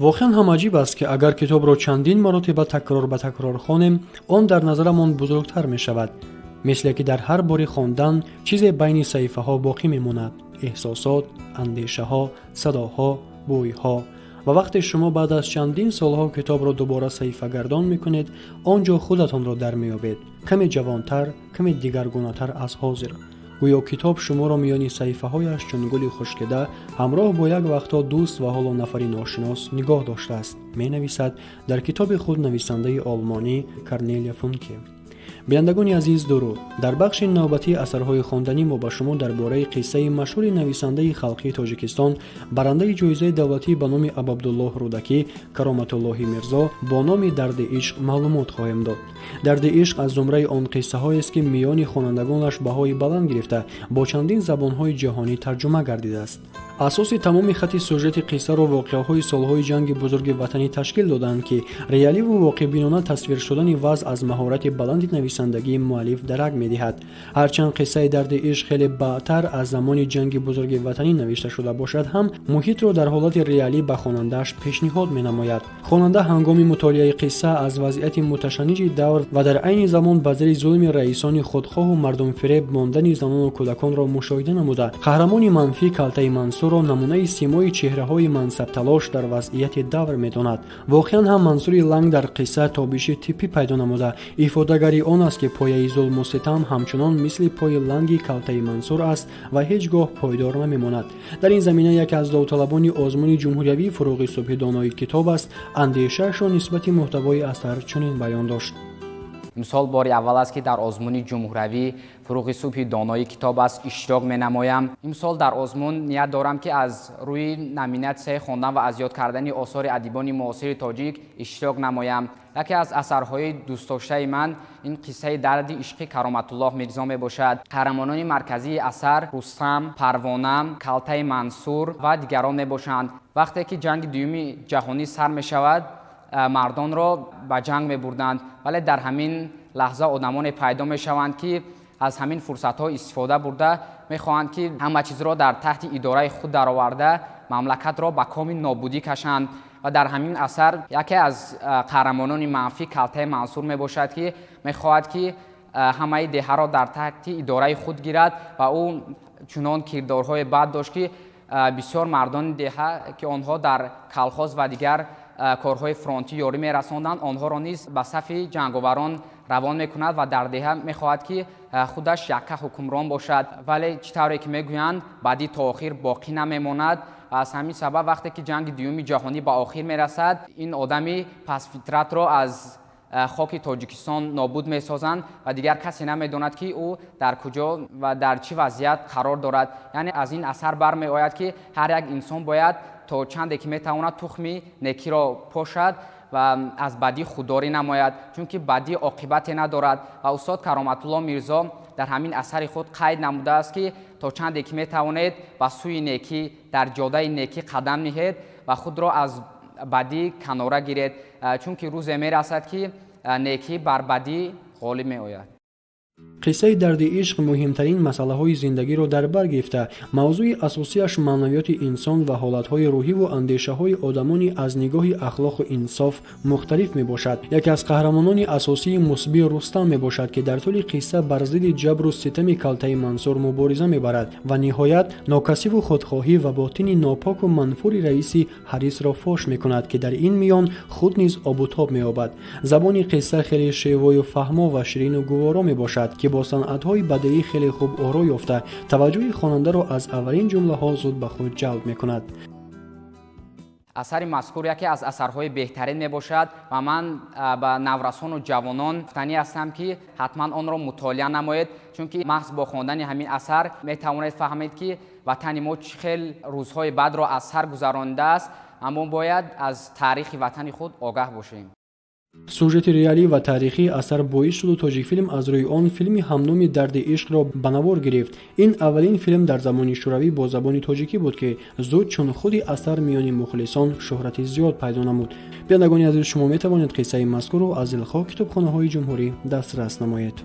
Воқеан ҳам аҷиб аст, ки агар китобро чандин маротиба такрор ба такрор хонем, он дар назарамон бузургтар мешавад, мисле ки дар ҳар бори хондан чизе байни саҳифаҳо боқӣ мемонад: эҳсосот, андешаҳо, садоҳо, бӯйҳо. Ва вақте шумо баъд аз чандин солҳо китобро дубора саҳифагардон мекунед, он ҷо худатонро дар меёбед, каме ҷавонтар, каме дигаргунатар аз ҳозир. Гӯё китоб шуморо миёни саҳифаҳояш чун гули хушкида ҳамроҳ бо як вақтҳо дӯст ва ҳоло нафари ношинос нигоҳ доштааст, менависад дар китоби худ нависандаи олмонӣ Корнелия Функе. Бинандагони азиз, дуруд! Дар бахши навбатии асарҳои хонданӣ мо ба шумо дар бораи қиссаи машҳури нависандаи халқии Тоҷикистон, барандаи ҷоизаи давлатӣ ба номи Абуабдуллоҳ Рӯдакӣ, Кароматуллоҳи Мирзо бо номи «Дарди ишқ» маълумот хоҳем дод. «Дарди ишқ» аз зумраи он қиссаҳоест, ки миёни хонандагонаш баҳои баланд гирифта, бо чандин забонҳои ҷаҳонӣ тарҷума гардидааст. Асоси тамоми хати сюжети қиссаро воқеаҳои солҳои Ҷанги Бузурги Ватанӣ ташкил доданд, ки реаливу воқеъбинона тасвир шудани вазъ аз маҳорати баланди нависандагии муаллиф дарак медиҳад. Ҳарчанд қиссаи «Дарди ишқ» хеле баъдтар аз замони Ҷанги Бузурги Ватанӣ навишта шуда бошад ҳам, муҳитро дар ҳолати реалӣ ба хонандааш пешниҳод менамояд. Хонанда ҳангоми мутолиаи қисса аз вазъияти муташанниҷи давр ва дар айни замон ба зери зулми раисони худхоҳу мардумфиреб мондани занону кӯдаконро мушоҳида намуда, қаҳрамони манфӣ Калтаи Мансурро намунаи симои чеҳраҳои мансабталош дар вазъияти давр медонад. Воқеан ҳам Мансури Ланг дар қисса тобиши типӣ пайдо намуда, ифодагари он аст, ки пояи зулму ситам ҳамчунон мисли пои ланги Калтаи Мансур аст ва ҳеҷ гоҳ пойдор намемонад. Дар ин замина яке аз довталабони озмуни ҷумҳуриявии «Фуруғи субҳи донои китоб аст» андешаашро нисбати муҳтавои асар чунин баён дошт. Имсол бори аввал аст, ки дар озмуни ҷумҳуравӣ «Фуруғи субҳи донои китоб аст» иштирок менамоям. Имсол дар озмун ният дорам, ки аз рӯи номинатсияи хондан ва аз ёд кардани осори адибони муосири тоҷик иштирок намоям. Яке аз асарҳои дӯстдоштаи ман ин қиссаи «Дарди ишқи» Кароматуллоҳ Мирзо мебошад. Қаҳрамонони марказии асар Рустам, Парвона, Калтаи Мансур ва дигарон мебошанд. Вақте ки Ҷанги Дуюми Ҷаҳонӣ сар мешавад, мардонро ба ҷанг мебурданд, вале дар ҳамин лаҳза одамоне пайдо мешаванд, ки аз ҳамин фурсатҳо истифода бурда, мехоҳанд, ки ҳама чизро дар таҳти идораи худ дароварда, мамлакатро ба коми нобудӣ кашанд. Ва дар ҳамин асар яке аз қаҳрамонони манфӣ Калтаи Мансур мебошад, ки мехоҳад, ки ҳамаи деҳаро дар таҳти идораи худ гирад. Ва ӯ чунон кирдорҳои бад дошт, ки бисёр мардони деҳа, ки онҳо дар колхоз ва дигар корҳои фронтӣ ёрӣ мерасонданд, онҳоро низ ба сафи ҷанговарон равон мекунад ва дар деҳа мехоҳад, ки худаш якка ҳукмрон бошад. Вале чӣ тавре ки мегӯянд, бадӣ то охир боқӣ намемонад. Аз ҳамин сабаб, вақте ки Ҷанги Дуюми Ҷаҳонӣ ба охир мерасад, ин одами пасфитратро аз хоки Тоҷикистон нобуд месозанд ва дигар касе намедонад, ки ӯ дар куҷо ва дар чӣ вазъият қарор дорад. Яъне аз ин асар бармеояд, ки ҳар як инсон бояд то чанде ки метавонад тухми некиро пошад ва аз бадӣ худдорӣ намояд, чунки бадӣ оқибате надорад. Ва устод Кароматулло Мирзо дар ҳамин асари худ қайд намудааст, ки то чанде ки метавонед, ба сӯи некӣ, дар ҷодаи некӣ қадам ниҳед ва худро аз бадӣ канора гиред, чунки рӯзе мерасад, ки некӣ бар бадӣ ғолиб меояд. Қиссаи «Дарди ишқ» муҳимтарин масъалаҳои зиндагиро дар бар гирифта, мавзӯи асосиаш маънавиёти инсон ва ҳолатҳои рӯҳиву андешаҳои одамони аз нигоҳи ахлоқу инсоф мухталиф мебошад. Яке аз қаҳрамонони асосии мусбӣ Рустам мебошад, ки дар тӯли қисса бар зидди ҷабру ситами Калтаи Мансур мубориза мебарад ва ниҳоят нокасиву худхоҳӣ ва ботини нопоку манфури раиси ҳарисро фош мекунад, ки дар ин миён худ низ обутоб меёбад. Забони қисса хеле шевою фаҳмо ва ширину гуворо мебошад, ки бо санъатҳои бадеӣ хеле хуб оро ёфта, таваҷҷӯҳи хонандаро аз аввалин ҷумлаҳо зуд ба худ ҷалб мекунад. Асари мазкур яке аз асарҳои беҳтарин мебошад ва ман ба наврасону ҷавонон гуфтанӣ ҳастам, ки ҳатман онро мутолиа намоед, чунки маҳз бо хондани ҳамин асар метавонед фаҳмед, ки ватани мо чӣ хел рӯзҳои бадро аз сар гузаронидааст. Аммо бояд аз таърихи ватани худ огаҳ бошем. Сюжети реалӣ ва таърихии асар боис шуду Тоҷикфилм аз рӯи он филми ҳамноми «Дарди ишқро» ба навор гирифт. Ин аввалин филм дар замони шӯравӣ бо забони тоҷикӣ буд, ки зуд чун худи асар миёни мухлисон шӯҳрати зиёд пайдо намуд. Бинандагони азиз, шумо метавонед қиссаи мазкурро аз дилхоҳ китобхонаҳои ҷумҳурӣ дастрас намоед.